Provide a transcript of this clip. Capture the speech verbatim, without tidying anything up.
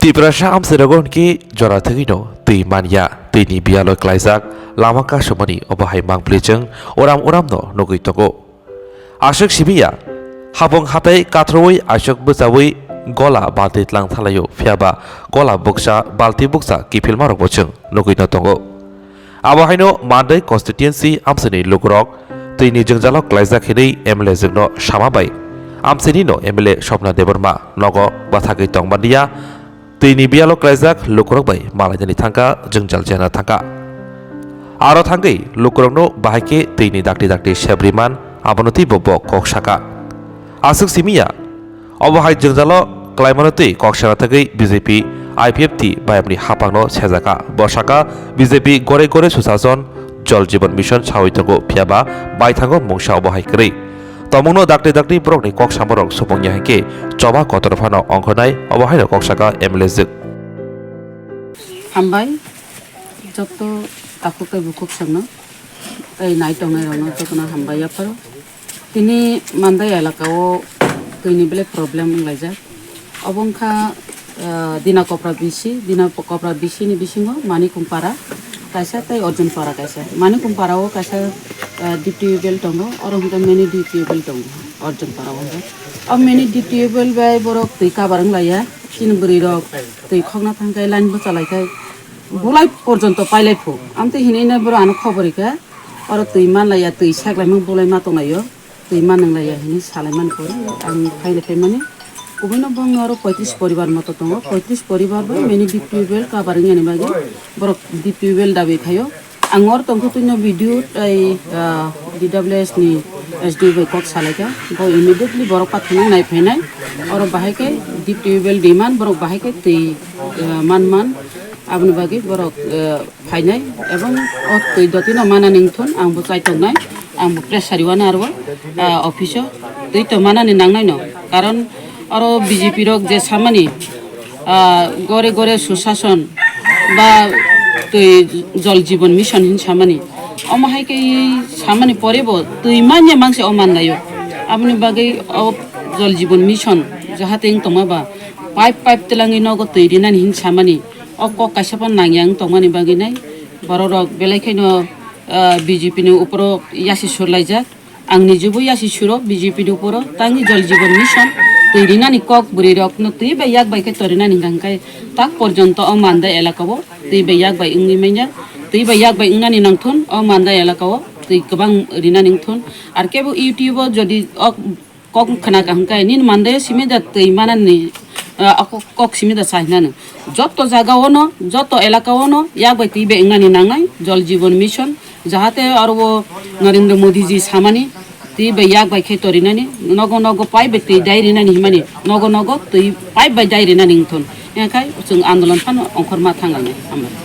Tiprasa amchairogno hwnkhe jora thwgwino twi manya, twini biyalo klaijak lama kasumani obo hai mangpli chwng uram uramno nugwi tongo. Aswk simi ya, habung hatai kathroui aswk bwchaui gola balti tlang thalaio, phiyaba gola bukcha balti bukcha kiphilmarokbo chwng nugwino tongo. Abo haino Mandai constituency amchaini lukurok twini jwngjalo klaijak hinwi M L A jwkno sama bai amchainino M L A Swapna Debbarma nogo bwthagwi tongmanliya, twini biyalo klaijak lukurok bai malainani thangkha, jwngjal chena thangkha. Aro thangwi lukurokno bahai khe twini dakti dakti sebri man, abono twibo bo kok saka. Aswk simi ya, obo hai jwngjalo klaimano twi kok sana thagwi B J P I P F T bayamni haphangno sejaka. Bo saka, B J P gore gore Sushashan, Jal Jeevan Mission sawi tongo, phiyaba baithango mungsa obo hai kwrwi. Tongmungno dakti dakti borokni kok samorok supungya hinkhe choba kotor phano ongkhornai, obo haino kok saka M L A jwk. Hambai, joto takhuk tei bukhuk songno, tei nai tongnai rokno jotono hambai yapharo. Tini Mandai elaka o twini belai problem wnglaijak. Obo wngkha, ah, Dina Kopra B C, Dina Kopra B C ni bisingo Manikung Para kaisa tei Arjun Para kaisa. Manikung Para o kaisa, ah, deep tubewell tongo, oro hwnkhe mini deep tubewell tongo Arjun Para o hwnkhe. O mini deep tubewell bai borok twi kabar wnglaiya, chini bwrwi rok twi khokna thangkhai line bwchalaikhai bulai porjonto pailai phu. Amtwi hinwi borok ano khobor rikha. Oro twi manlaiya, twi seklaimung bulai ma tonglaio, twi manwnglaia hinwi salaimani pore ang phaile phaimani. Kubuino bongni oro poitris poribar moto tongo, poitris poribar bai mini deep tubewell kabar wngyani bagwi borok deep tubewell dabi khaio. Ang oro tongkhe twino video tei, ah, D W S ni S D O bai kok salaikha, bo immediately borok pathorno nai phainai, oro bahai khe deep tubewell demand, borok bahai khe twi, ah, man man, aboni bagwi borok, ah, phainai, ebong o twi dotino manani wngthun, ang bo chaitongnai, ang bo pressure rwano aro, ah, office o twi to manani nangnaino, karon oro B J P rok je samani, ah, gore gore Sushashan ba twi Jal Jeevan Mission hin samani, omo hai khe samani pore bo twi manya mangse o manlaio, aboni bagwi o Jal Jeevan Mission jahate wng tongma ba pipe pipe twlangwi nogo twi rinani hin samani. O kok kaisa phano nangya wng tongmani bagwi nai borok rok belai kheno, ah, B J P ni uporo yasi surlaijak. Ang nijebo yasi suro B J P ni uporo, tangwi Jal Jeevan Mission twi rinani kok bwrwi rokno twi bai yak bai khe torinani hwnkha hwnkhe tak porjonto o Mandai elaka o twi bai yak bai wngwi manya, twi bai yak bai wngnani nangthun o Mandai elaka o twi kwbang rinani wngthun. Ar kebo YouTube o jodi o kok khna kaham khe nini Mandai o simi da twi manani, ah, o kok, kok simi da sa hinani. Joto jaga o no, joto elaka o no yak bai twi bai wngnani nangnai Jal Jeevan Mission, jahate aro o Narendra Modi ji samani twi bai yak bai khe torinani, nogo nogo pipe bai twi dai rinani himani, nogo nogo twi pipe bai dai rinani wngthun. Enkhai chwng andolon phano ongkhorma thanglangnai. Hambai.